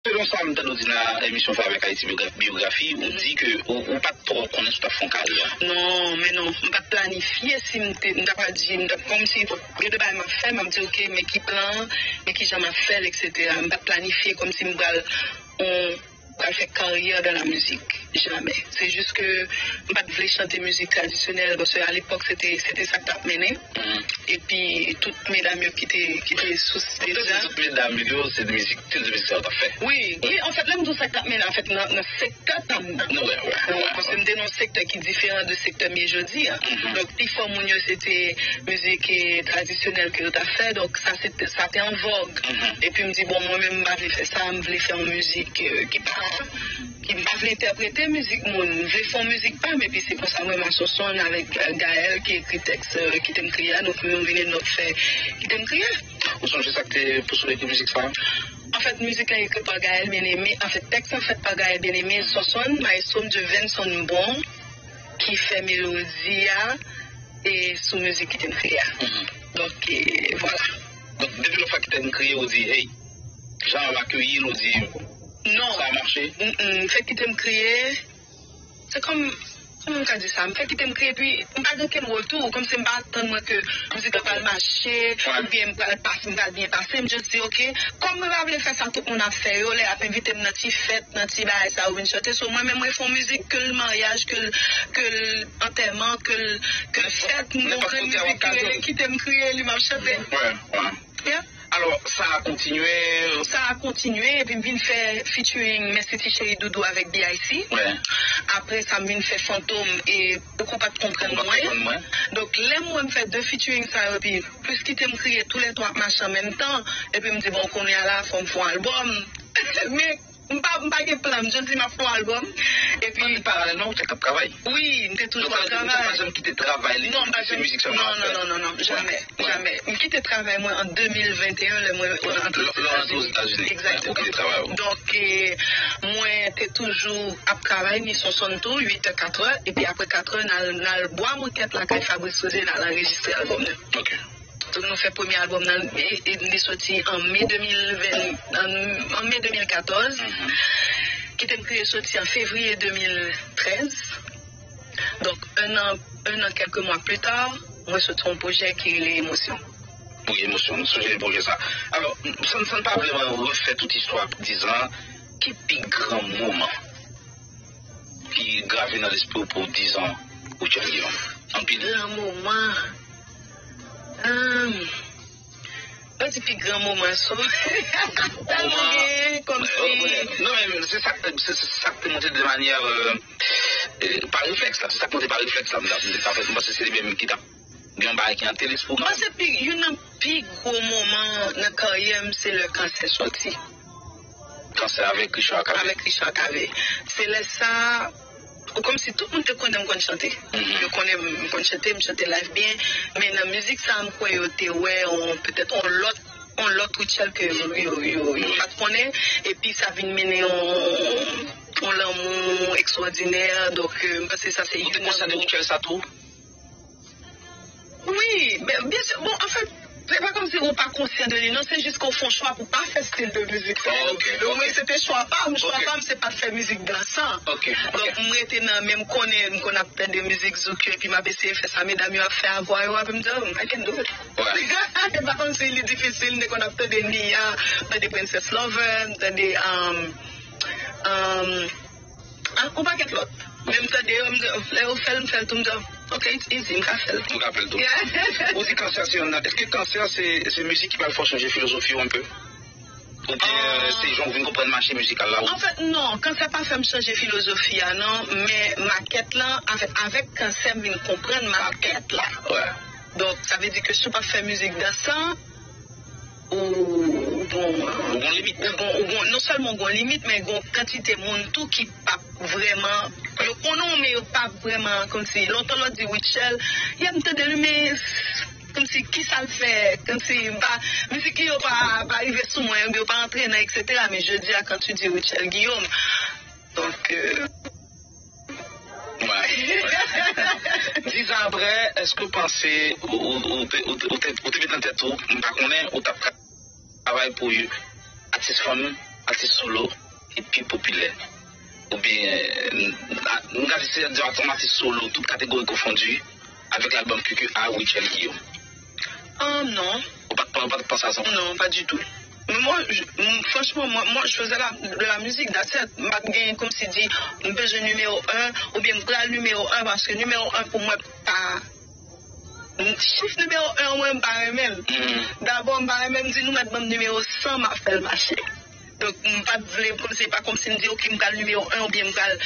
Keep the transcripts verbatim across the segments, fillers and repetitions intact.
Selon sa m tande w di nan emisyon Fè avèk Ayiti Biogra- Biografi, ou di ke ou, ou pa t twò konnen si w t ap fè yon karyè. Non, men non, m pa t planifye si m te, m ta pral di, m ta, kòmsi, gen de bagay m ap fè, m ap di, "Ok, men ki plan, men ki jan m ap fè l, et cetera." M pa t planifye kòmsi m pral, on, pral fè karyè dans la musique. Jamè. Se jis ke m pa t vle chante mizik tradisyonèl, paske alepòk, se te, se te sa k t ap mennen. Epi, tout medam yo ki te, ki te sou stage la. Tout medam yo, se mizik, tout mizik sa yo t ap fè. Wi, wi, anfèt, lè m di w sa k t ap mennen, anfèt, nan, nan sektè pa m nan. Wi, wi, wi. Paske m te nan yon sektè ki diferan de sektè m ye jodi a. Donk, pifò moun yo, se te mizik, eh, tradisyonèl ke yo t ap fè. Donk, sa, se te, sa te an vòg. Epi, m di, "Bon, mwen menm, m pa vle fè sa, m vle fè yon mizik, eh, ki pa, ki m pa vle entèprete mizik moun. M vle fè yon mizik pa m." Epi, se konsa, mwen, m a Sonsonn avèk, eh, Gaël, ki ekri tèks, eh, Kite m kriye a. Donk, nou vin, nou fè Kite m kriye. Ou sonje sa k te pous ou ekri mizik sa a? Anfèt, mizik la ekri pa Gaël Bien-Aimé. Anfèt, tèks la fèt pa Gaël Bien-Aimé, Sonsonn, maestro m, Dieuvens Sonbon, ki fè melodi a e sou mizik Kite m kriye a. Donk, e, vwala. Donk, depi lè w fè Kite m kriye, ou di, "Hey, jan yo akeyi l," ou di, "Non. Sa a mache." Mm, mm, fè Kite m kriye, se kòm, kòman m ka di sa? M fè Kite m kriye, epi m pa gen okenn retou. Kòmsi m pa atann mwen ke mizik la pral mache, oubyen m pral pase, m pral byen pase. M just di, "Ok, kòm mwen pa vle fè sa tout moun ap fè yo, lè y ap envite m nan ti fèt, nan ti bagay sa yo vin chante." So, mwen menm, mwen fè yon mizik, ke l maryaj, ke l, ke l antèman, ke l, ke l fèt, m gon grenn mizik ki rele Kite m kriye, li m ap chante. Yeah. Alò, sa a kontinye? Sa a kontinye, epi m vin fè featuring Mèsi Ti Cheri Doudou avèk B I C. Apre sa, m vin fè Fantom e Ou pa t konprann mwen. Donk, lè m wè m fè de featuring sa yo, epi plis Kite m kriye, toulètwa ap mache an menm tan, epi m di, "Bon, kounye a la, fò m fè yon albòm." Men, m pa, m pa gen plan, m just di, "M ap fè yon albòm." Epi, men paralèlman, ou te k ap travay? Wi, m te toujou ap travay. Ou pa janm kite travay li pou se mizik sèlman w ap fè? Non, non, non, non, non, jamè, jamè. M kite travay mwen an de mil venteyen, lè mwen antre Ozetazini. Egzakteman. Donk, e, mwen te toujou ap travay, ni Sonsonn tou, uit è, katrè, epi apre katrè, n al, n al Bwa Mokèt lakay Fabrice Souzier, n al anrejistre albòm nan. Donk, nou fè premye albòm nan, e, e li soti an me de mil ven, an, an me de mil katòz. Kite m kriye soti an fevriye de mil trèz. Donk, un an, un an, quelques mois plus tard, mwen soti yon pwojè ki rele Emosyon. Wi, Emosyon, m sonje pwojè sa. Alò, san, san pa vrèman refè tout istwa dizan, ki pi gran moman ki grave nan lespri w pou dizan Rutshelle Guillaume? Anpil. Gran moman. Ahn, mwen di pi gran moman, so. Tèlman gen, kòmsi. Non, men se sa, se, se sa k te monte de manyè, euh, euh, pa reflèks la. Se sa k monte pa reflèks la. M ta, m ta fè, m panse se li menm ki t ap gen yon bagay ki ante lespri w. Mwen panse pi, youn nan pi gwo moman nan karyè m, se lè kansè soti. Kansè avèk Richard Cavé. Avèk Richard Cavé. Se lè sa, ou kòmsi tout moun te konnen m konn chante. Yo konnen m konn chante, m chante live byen. Men nan mizik sa, m kwè yo te wè on, petèt on lòt, on lòt Rutshelle ke yo, yo, yo, yo pa t konnen. Epi sa vin mennen on, on lanmou ekstwòdinè. Donk, euh, m panse sa se youn nan... Ou te konsyan de Rutshelle sa tou? Wi, byen, byen si. Bon, anfèt, se pa kòmsi ou pa konsyan de li, non, se jis ke w fè yon chwa pou pa fè stil de mizik sa. Donk, mwen, se te chwa pa m. Chwa pa m, se pa t fè mizik dansan. Donk, m rete nan, men m konnen, m konn ap tande mizik zouk yo, epi m ap eseye fè sa medam yo ap fè a vwa yo, epi m di, "Oh, I can do it." Se pa kòmsi li difisil, m te konn ap tande Nia, m tande Princess Lover, m tande, um, um, Ah, yon pakèt lòt. Men m tande yo, m di, lè yo fè l, m fè l tou, m di, "Ok, it's easy, m ka fè l." Ou ka fè l tou. Yeah. Ou di kansè se youn nan. Èske kansè se, se mizik ki pral fè w chanje filozofi w enpe? Oubyen, euh, se jan w vin konprann mache mizikal la? Anfèt, non, kansè pa fè m chanje filozofi a, non, men makèt lan, anfèt, avèk kansè, m vin konprann makèt la. Donk, sa vle di ke si w pa fè mizik dansan, ou, ou gon, ou gon limit. Ou gon, ou gon, non sèlman ou gon limit, men gon kantite moun tou ki p ap vrèman, yo konnen w, men yo p ap vrèman, kòmsi, lontan lè w di Rutshelle, y ap tande li, men kòmsi, kisa l fè, kòmsi, m pa, mizik li yo pa, pa rive sou mwen, yo pa antre nan, et cetera. Men jodi a, quand tu dis Rutshelle Guillaume, donk, euh, Dizan apre, èske w panse ou, ou, ou te, ou te, ou te, ou te met nan tèt ou, m pa konnen, ou t ap travay pou atis fanm atis solo ki pi popilè? Oubyen, n a- n ka di se yon atis solo, tout kategori konfondi, avèk albòm Q Q A, Rutshelle Guillaume? Ah, non. Ou pa t ou pa t panse a sa? Non, pas du tout. Mwen, mwen, franchman, mwen, mwen, je faisais la, de la musique, that's it. M pa t gen kòmsi di, m bezwen nimewo en, oubyen m pral nimewo en, paske nimewo en pou mwen pa. Chif nimewo en, mwen, m pa renmen l. Dabò, m pa renmen m di, nou mèt ban m nimewo san, m ap fè l mache. Donk, m pa t vle, kòmsi, se pa kòmsi m di, ok, m pral nimewo en, oubyen m pral,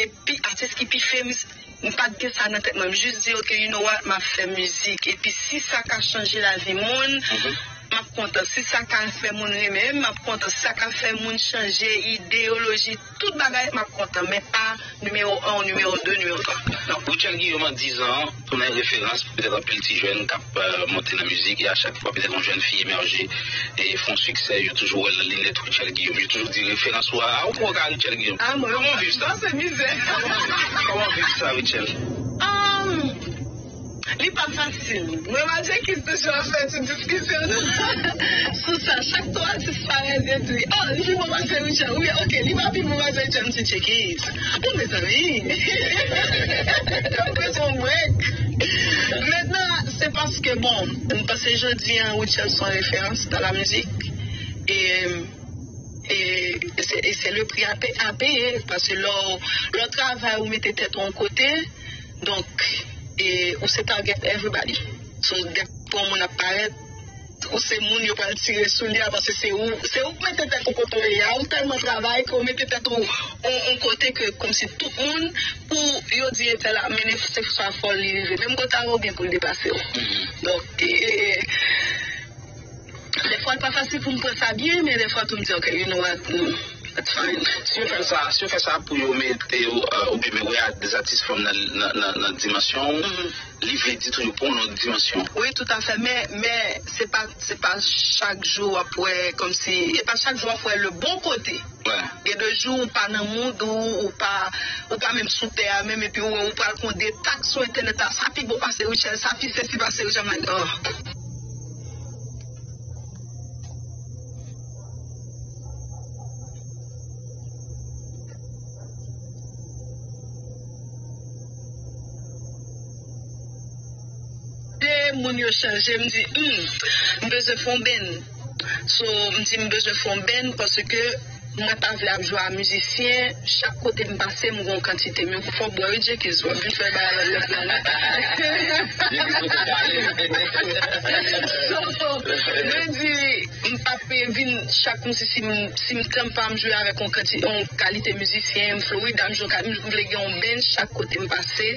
eh, pi, atis ki pi famous, m pa t gen sa nan tèt mwen. M jis di, ok, you know what, m ap fè mizik. Epi, si sa ka chanje lavi moun, m ap kontan. Si sa ka fè moun renmen m, m ap kontan. Si sa ka fè moun chanje ideyoloji, tout bagay, m ap kontan. Men pa nimewo en, nimewo de, nimewo twa. Non. Rutshelle Guillaume, an dizan, tounen referans pou petèt anpil ti jèn k ap, euh, monte nan mizik, e a chak fwa petèt yon jèn fi emèje e fè yon siksè, yo toujou wè l nan linèt Rutshelle Guillaume. Yo toujou di referans ou a, a, ou pran ka Rutshelle Guillaume. Ah, mwen, kòman w viv sa? Sa se mizè. Kòman w viv sa, Rutshelle? Um, li pa fasil. Mwen, Majenkis toujou ap fè ti diskisyon sou sa. Chak twa atis parèt, yo di, oh, li pi bon pase Rutshelle. Oubyen, ok, li pa pi bon pase Rutshelle, m di, Jenkis. Bon, mezanmi. Yo pran yon break. Mentnan, se paske, bon, m panse jodi an, Rutshelle se yon referans dans la musique. E, e, e se, e se le pri a pe-, a peye, paske lè w, lè w travay, ou mete tèt ou yon kote, donk, e, ou se target everybody. So, dèfwa yon moun ap parèt, ou se moun yo pral tire sou li a, paske se ou, se ou k mete tèt ou kote w ye a, ou tèlman travay ke w mete tèt ou yon, yon kote ke kòmsi tout moun, pou yo di entèl ap mennen, se swa fò li rive menm kote a ou, oubyen pou l depase w. Donk, e, e, e, dèfwa l pa fasil pou m pran sa byen, men dèfwa tou m di, ok, you know what, mm, that's fine. Si yo fè sa, si yo fè sa pou yo mete w, euh, oubyen men wè a de atis fanm nan, nan, nan, nan dimansyon w, li vle di tou yo pran w nan yon lòt dimansyon. Wi, toutafè, men, men se pa, se pa chak jou w ap wè, kòmsi, e pa chak jou w ap wè le bon kote. Gen de jou ou pa nan mood ou, ou pa, ou pa menm sou tè a menm, epi ou wè ou pral pran de tag sou entènèt la, sa pi bon pase Rutshelle, sa pi sesi pase Rutshelle, I'm like, oh. De moun yo chanje, m di, hmm, m bezwen fè yon band. So, m di m bezwen fè yon band paske mwen pa vle ap jwe a mizisyen. Chak kote m pase, m gen yon kantite. Men fò bwè wi, Jenkins, w ap vin fè bagay lòt lòt la. So, mwen di, m p ap vin chak mizisyen, si m, si m tann pa m jwe avèk yon kanti-, yon kalite mizisyen, m Florida, m jwe, m vle gen yon band chak kote m pase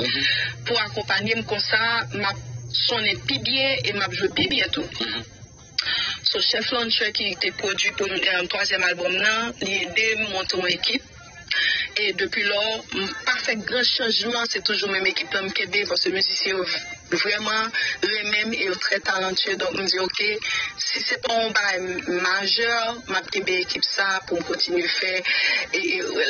pou akonpanye m konsa, m ap sonnen pi byen e m ap jwe pi byen tou. So, Chef Launcher ki te pwodui pou, eh, twazyèm albòm nan, li ede m monte yon ekip. E depi lò, m pa fè gran chanjman, se toujou menm ekip lan m kenbe, paske mizisyen yo v-, vrèman renmen m e yo trè talantye. Donk, m di, ok, si se pa yon bagay majè, m ap kenbe ekip sa pou m kontinye fè e, e,